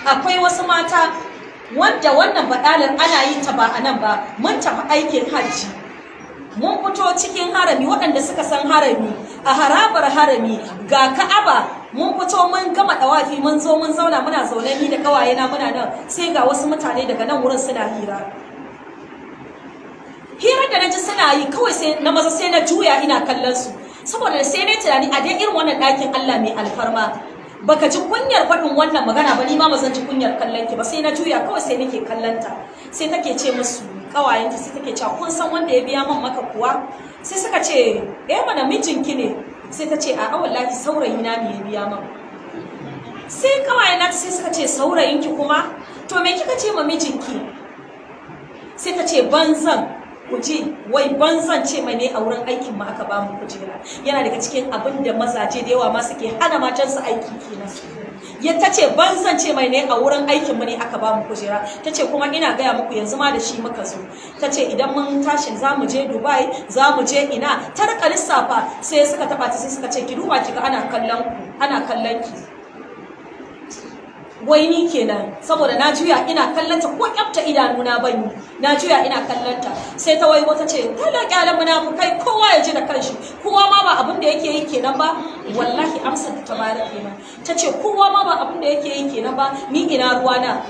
Akwai wasu mata wanda wannan baɗalar ana yin ta ba a nan ba. Mun tafi aikin hajji, mun fito cikin harami, waɗanda suka san harami, a harabar harami ga Ka'aba, mun fito mun gama ɗawafi, mun zo mun zauna, muna zaune ni da ƙawayena muna nan, sai ga wasu mutane daga nan wurin suna hira. Hirar da na ji suna yi kawai sai na maza sai na juya ina kallon su, saboda sai na tunani a dai irin wannan ɗakin Allah mai alfarma, baka ji kunyar faɗin wannan magana ba, ni ma bazan ji kunyar kallon ki ba. Sai na juya kawai sai nake kallon ta, sai take ce musu kawayenta, sai take cewa kun san wanda ya biya man maka kuwa? Sai suka ce eh mana mijinki ne. Sai ta ce a'a wallahi saurayi na ne ya biya man. Sai kawayena sai suka ce saurayinki kuma? To me kika ce ma mijinki? Sai ta ce banzan kuji, wai banzan ce mai ne a wurin aikin mu aka bamu kujera. Yana daga cikin abin da mazaje da yawa ma suke hana matansu aiki kenan. Ya ta ce banzan ce mai ne a wurin aikin mu ne aka bamu kujera. Ta ce kuma ina gaya muku yanzu ma da shi muka zo. Ta ce idan mun tashi za mu je Dubai, za mu je ina, ta rika lissafa. Sai suka taba ta, sai suka ce ki duba ki ga ana kallon ku, ana kallon ki. Wai ni kenan, saboda na juya ina kallanta ko kyafta idanuna ban yi, na juya ina kallanta. Sai ta wai wata ce tala kyalan munafukai, kowa ya ji da kanshi, kowa ma ba abin da yake yi kenan ba. Wallahi amsar da ta bayar kenan, ta ce kowa ma ba abin da yake yi kenan ba, ni ina ruwa na.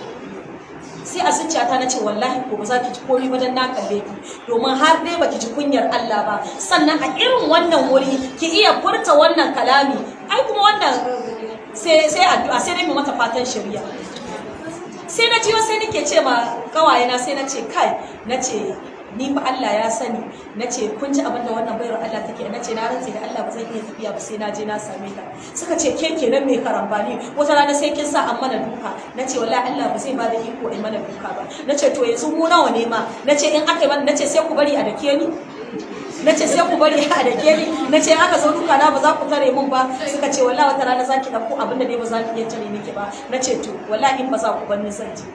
Sai a zuciyata na ce wallahi ko ba za ki ji komai ba dan na kalle ki, domin har dai baki ji kunyar Allah ba, sannan a irin wannan wuri ki iya furta wannan kalami. Ai kuma wannan sai addu'a, sai dai mu mata fatan shari'a. Sai na jiyo sai nake ce ma kawayena, sai na ce kai, na ce ni fa Allah ya sani, na ce kun ji abin da wannan bayar Allah take, na ce na rantse da Allah ba zan iya tafiya ba sai na je na same ta. Suka ce ke kenan mai karambani, wata rana sai kin sa an mana duka. Na ce wallahi Allah ba zai bada iko in mana duka ba. Na ce to yanzu mu nawa ne ma? Na ce in aka yi mana, na ce sai ku bari a dake ni, na ce sai ku bari a dake ni, na ce aka zo duka na ba za ku tare mun ba. Suka ce wallahi wata rana zaki dauko abin da dai ba za ki iya tare miki ba. Na ce to wallahi in ba za ku bar ni zan je.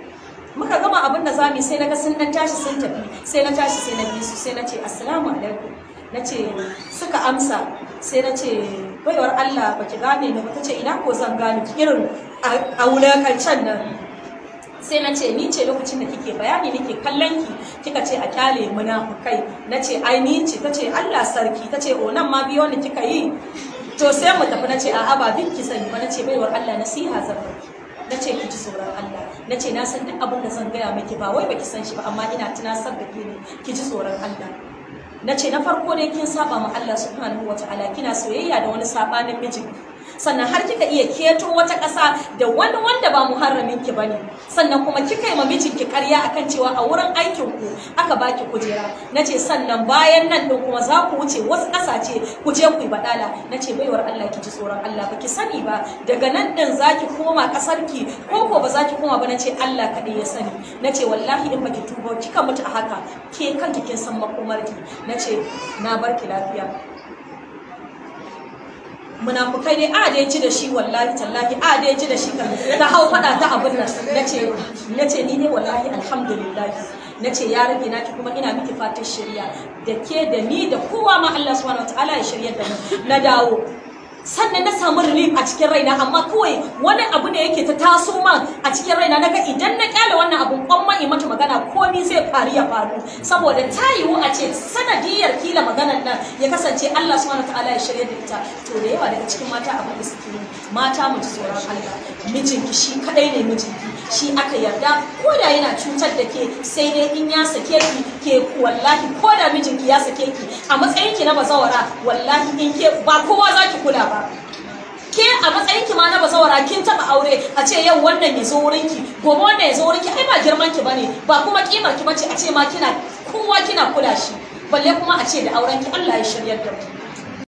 Muka gama abin da zamu, sai naga sun dan tashi sun tafi, sai na tashi sai na bi su, sai na ce assalamu alaikum. Na ce suka amsa, sai na ce baiwar Allah baki gane ni ba? Ta ce ina ko zan gane ki irin a wulakancan nan. Sai na ce ni ce lokacin da kike bayani nake kallon ki, kika ce a kyale munafukai. Na ce ai ni ce. Ta ce Allah sarki. Ta ce o nan ma biyo ni kika yi, to sai mu tafi. Na ce a'a ba bin ki sani ba. Na ce baiwar Allah nasiha zan baki, na ce ki ji tsoron Allah. Na ce na san duk abin da zan gaya miki ba wai baki san shi ba, amma ina tunasar da ke ne ki ji tsoron Allah. Na ce na farko dai kin saba ma Allah subhanahu wataala, kina soyayya da wani sabanin mijinki, sannan har kika iya keto wata ƙasa da wani wanda ba muharramin ki bane, sannan kuma kika yi ma mijinki ƙarya akan cewa a wurin aikin ku aka baki kujera. Nace sannan bayan nan din kuma za ku wuce wasu ƙasashe ku je ku yi badala. Nace baiwar Allah ki ji tsoron Allah, baki sani ba daga nan din zaki koma ƙasar ki ko ko ba zaki koma ba. Nace Allah kaɗai ya sani. Nace wallahi in baki tuba kika mutu a haka ke kanki kin san makomarki. Nace na barki lafiya. Munafukai dai a dai ji da shi, wallahi tallahi a dai ji da shi kan ta hau fada ta abin nan. Nace ni ne wallahi alhamdulillah. Nace ya rage naki, kuma ina miki fatan shari'a da ke da ni da kowa ma Allah subhanahu wataala ya shiryar da mu. Na dawo sannan na samu relief a cikin raina, amma kawai wani abu ne yake ta taso man a cikin raina. Naga idan na kyale wannan abun kwamma in mata magana komai zai faru ya faru, saboda ta yiwu a ce sanadiyar kila maganar nan ya kasance Allah subhanahu wataala ya shirya da ita. To da yawa daga cikin mata abin da suke yi, mata mu ji tsoron Allah. Mijinki shi kadai ne mijinki, shi aka yarda ko da yana cutar da ke, sai dai in ya sake ki ke wallahi ko da mijinki ya sake ki a matsayinki na bazawara, wallahi in ke ba kowa zaki kula ba. Ke a matsayinki ma na bazawara kin taba aure, a ce yau wannan ya zo wurinki, gobe wannan ya zo wurinki, ai ba girman ki bane, ba kuma kimar ki bace a ce ma kina kowa kina kula shi, balle kuma a ce da aurenki. Allah ya shiryar da mu.